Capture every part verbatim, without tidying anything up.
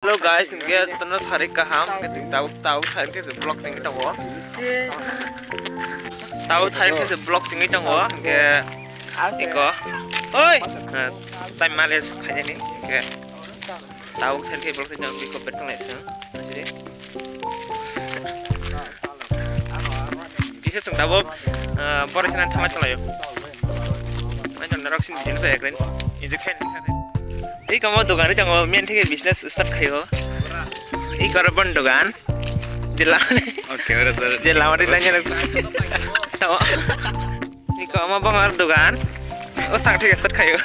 Hello guys, hingke jotono sarik kaham, hingke tini tabuk, tabuk sarik khe se vlog singwi tongo. Tabuk sarik khe se vlog singwi tongo, hingke iko. Oi! Eh, time male khainani, hingke tabuk sarik khe vlog singwi tongo, iko betong lai sing. Asiri. Kisa sung tabuk, eh, borok sina thamai tonglaio. Mai tong narok sini jenis ekren. Injuk khen. Ei kamo dogan ri tango, men theke business start khayo. Ei karo bon dogan. Jela. Oke, ora sir. Jela mari lanya. Tamo. Ei kamo bongar dogan. O sak theke start khayo.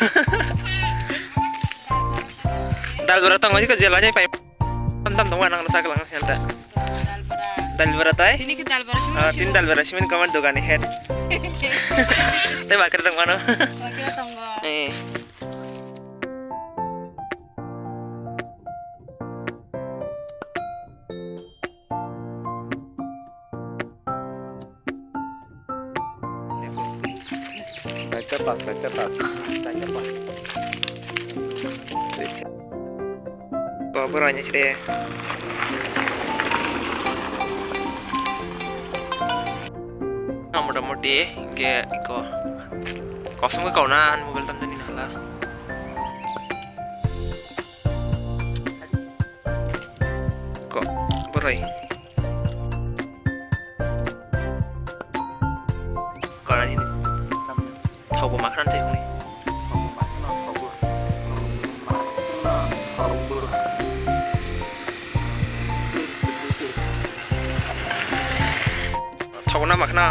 Dal bora tongo, iko jela jai pai. Tam tam tongo, nang sak lang henta. Dal bora. Dal bora tai? Tini ke dal bora simi. Ah, tin dal bora simi kamar dogan ni head. Te bakar tong mano. Bakar tong go. Eh. Saita pas, saita pas. Saita pas. Ko borok ni sire. Motamoti hingke iko kosong khe kauna ani mobile tamjani hala. Ko boroi. Kora hini. Thok bo makhran thai hwnwi. Thok na makhna.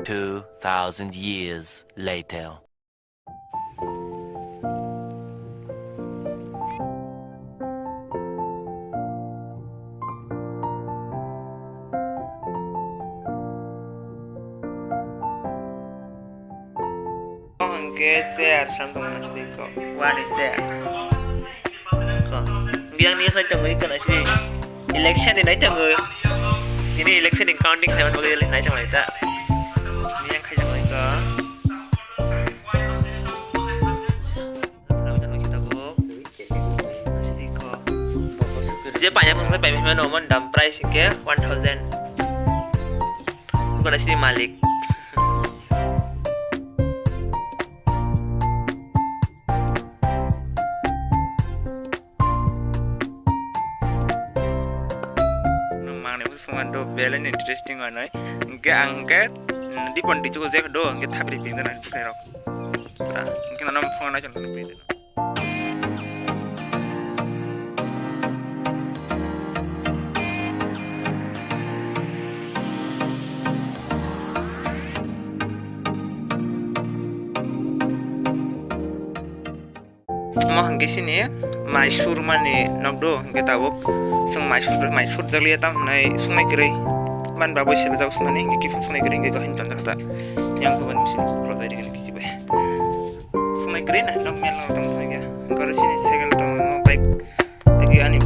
Two thousand years later. Hwnkhe chair sam tongma sidi ko wani chair. Ko yang ni sai tongwi kana si election ni nai tongwi. Ini election ni counting khai man bagwi nai tongwi ta. Ini yang khai tongwi ko. Sini ko. Je panya musle panya mano mon dam price ke one thousand. Bukan sini malik. Nwng mangnai phano phone do belai interesting wngnai. Hwnkhe ang hwnkhe, mm, dipon tichugo je do hwnkhe thapri pindana bwkhairok. Pura hwnkhe nono phone nai chwng phone pindana. Omo hwnkhe sini mai surmani nok do, hwnkhe tabuk chwng mai sur, mai surjakliya, tamo hwnwi sungnai kwrwi. Bani bagwi selejak sungnani, hwnkhe kiphilwi sungnai kwrwi, hwnkhe gahini tonjak ta. Yang hwnwi sini khulokjak rikani kichi bai. Sungnai kwrwi na nok mel no tamo hwnkhe. Hwnkhe oro sini cycle tongo, bike. Tei ani